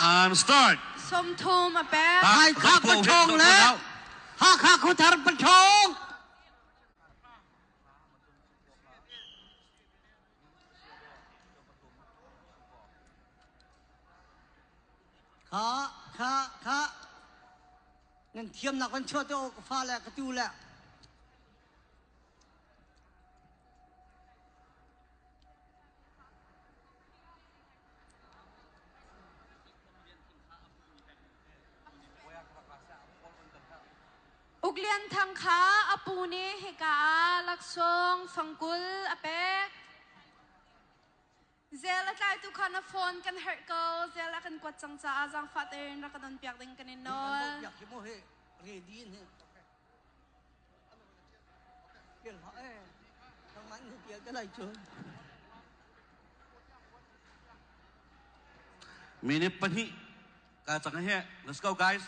Time start. 30 a pek. Hakha paṭhawng le Hakha khuathar paṭhawng. Kha kha kha nan thiamnak kan chuah te ka fa le ka tu le. Uk Lian Thang kha a pu nih hika ah laksawng fangkul a pek. Zel a tlaitu kha na phone kan herh ko. Zel a kan kuat cang caah zaangfah tein rak kan on piak ding kan in nawl. Minute 2 ka cang he. Let's go guys.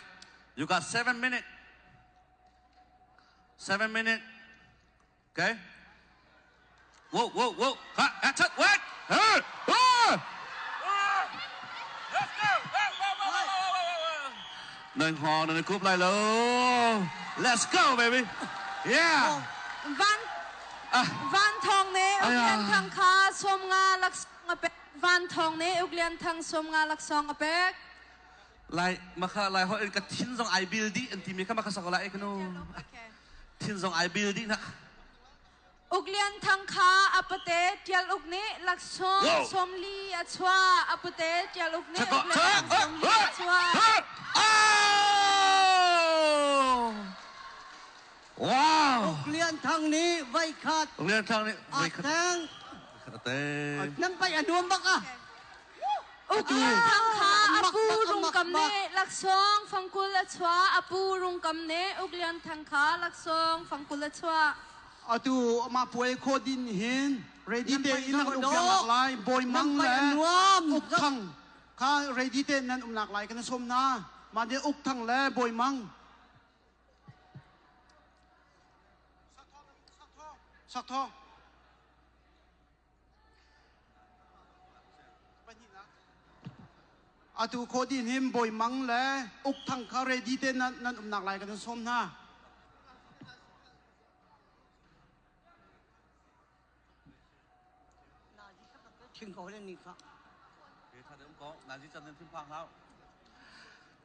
You got 7 minutes. 7 minutes. Okay? Whoa, whoa, whoa. Ha, that's it. What? Hey, ah! Let's go. Nan hò nan cúp lại lo. Let's go baby. Yeah. Van Van Thawng nih Uk Lian Thang kha 50 laksawng a pek. Van Thawng nih Uk Lian Thang 50 laksawng a pek. Lai makha lai ho ka thin zong ai bil dih an ti mi kha makha sak lai kanu. Thin zong ai bil dih na. Uk Lian Thang kha a pate Tial Uk nih laksawng 40 a chuah. A pate Tial Uk nih Uk Lian Thang 40 a chuah. Oh! Wow! Uk Lian Thang nih voikhat Uk Lian Thang nih voikhat a teng. Nan paih a nuam bak ah. Uk Lian Thang kha a pu Rungkam nih laksawng fangkul a chuah. A pu Rungkam nih Uk Lian Thang kha laksawng fangkul a chuah. Atu mah puai khaw din hin ready te in nan um piak lai. Bawi Mang le Uk Thang kha ready te nan um nak lai kan sawm hna. Mah de Uk Thang le Bawi Mang. Sak thawng. Atu khaw din hin Bawi Mang le Uk Thang kha ready te nan umnak lai kan sawm hna.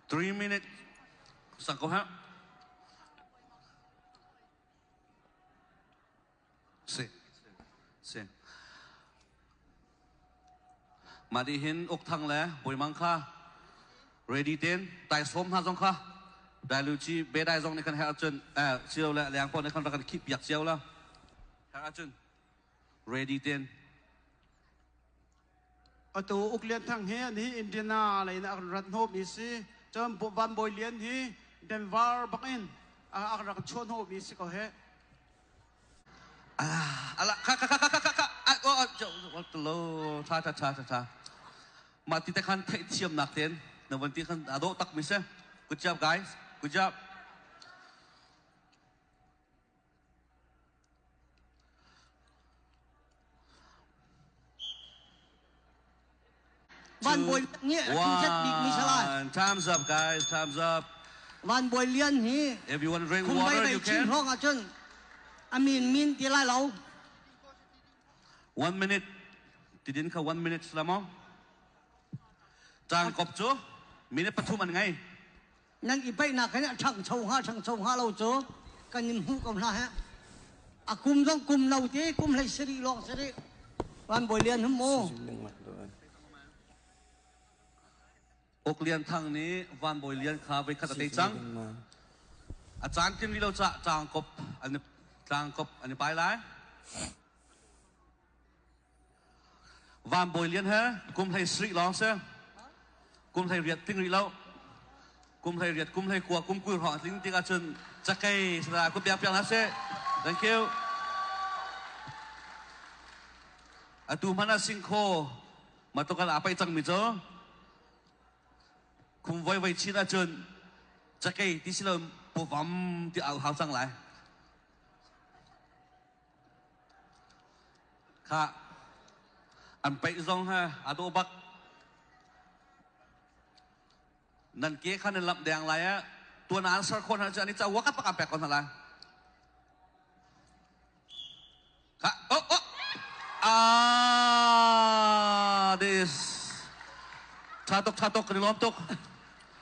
3 minute sang ko ha. Si. Si. Mah di hin Uk Thang le Bawi Mang kha ready ten tai sawm hna zong kha dai lu chi be dai zong nih khan herh ahcun eh silo le leng pawl nih khan rak kan khih piak cio la herh ahcun ready ten. Atu Uk Lian Thang hi an hi Indiana lei in a rat hnawhmi si. Cun Van Bawi Lian hi Denver bak in a rak chuah hnawhmi si ko he. Ala kha kha kha kha kha kha lo tha tha tha tha tha mah ti te khan theihthiamnak ten na van ti khan a dawh tak mi si. Good job guys, good job. Van Bawi nih a ṭhingṭhet bikmi salai. One. Time's up guys, time's up. Van Bawi Lian hi If you want to drink Khumbai water, bei you chin can. hrawng ahcun a min min ti lai lo. 1 minute. Tidin kha 1 minute sila maw? Tang kop cu minute 3 an ngei. Nan i paihnak hin a ṭhangcho hnga ṭhangcho hnga lo cu kan in hmuh ko hna heh. A kum zong kum no te kum 17 lawng si rih. Van Bawi Lian hum mu. Uk Lian Thang nih Van Bawi Lian kha voikhat a tei cang. A caan tlin rih lo caah tlangkop an i tlangkop an i pai lai. Van Bawi Lian he kum 17 lawng si. Kum 18 tling rih lo. Kum 18, kum 19, kum 20 hrawng tling tik ahcun cakei sala kut piak piak hna sih. Thank you. Atu hmanh ah singkhaw matukan aa paih cangmi cu kum voi voi chin ahcun cakei ti si lo pawvam ti au hau cang lai. Kha an paih zong he aa dawh bak. Nan ke kha nan lamh deng lai ah tuan an ser khon hna cu ani ca waka pak pek ko hna lai. Ka oh oh ah this tha tuk tha tuk kan i lawm tuk.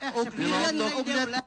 Experience ngei deuh le.